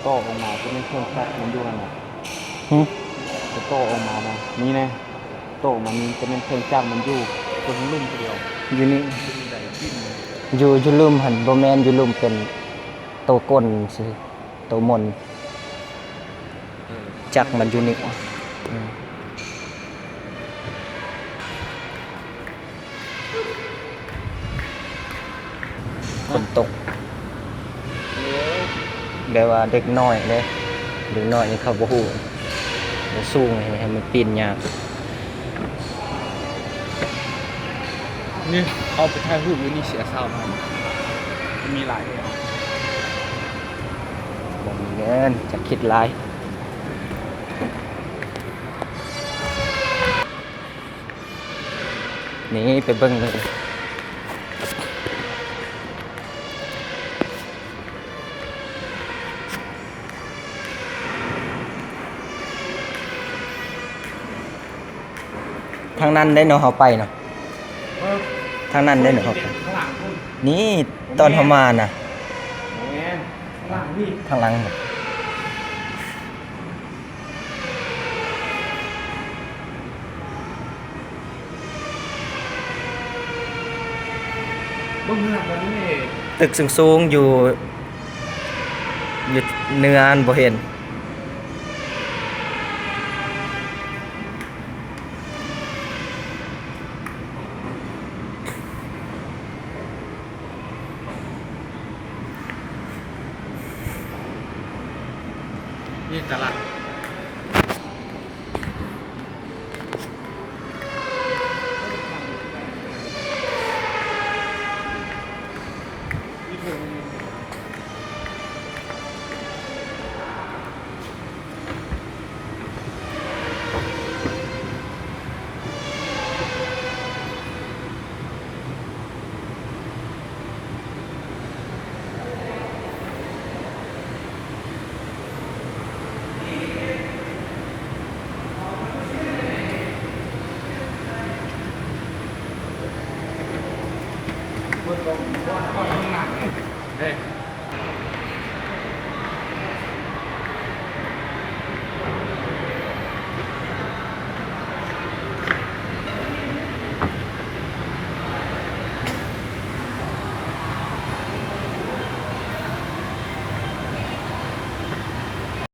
ຕໍ່ອອກມາຈະແມ່ນເຄື່ອງຈັກມັນຢູ່ຫັ້ນນະ. ຫຶ? ຕໍ່ອອກມານະ ນີ້ນະ ຕໍ່ອອກມານີ້ຈະແມ່ນເຄື່ອງຈັກມັນຢູ່ ຕົວລຸ່ມຜູ້ດຽວ ຢູ່ນີ້ ຢູ່ ຢູ່ລຸ່ມຫັ້ນ ບໍ່ແມ່ນ ຢູ່ລຸ່ມເປັນໂຕກົນຊື່ ໂຕມົນ ຈັກມັນຢູ່ນີ້. ອືມ ຝົນຕົກ ແບບວ່າເດັກນ້ອຍເດ້ ເດັກນ້ອຍນີ້ເຂົາບໍ່ຮູ້ ມັນສູງ ໃຫ້ມັນປີນຍາກ. ນີ້ເຂົາໄປຖ່າຍຮູບຢູ່ນີ້ເສຍຊາວພັນ ມີຫຼາຍ ບໍ່ມີເງິນ ຈະຄິດຫຼາຍ. ນີ້ໄປເບິ່ງເລີຍ ທາງນັ້ນໄດ້ເນາະ ເຮົາໄປເນາະ ທາງນັ້ນໄດ້ເນາະ ເຮົາໄປ ນີ້ຕອນເຮົາມານະ ທາງຫຼັງ ເບິ່ງເຮືອນຕົວນີ້ ຕຶກສູງໆ ຢູ່ ຢູ່ເໜືອຫັ້ນບໍ່ເຫັນ. ນີ້ຕະຫຼາດ. ເອີ.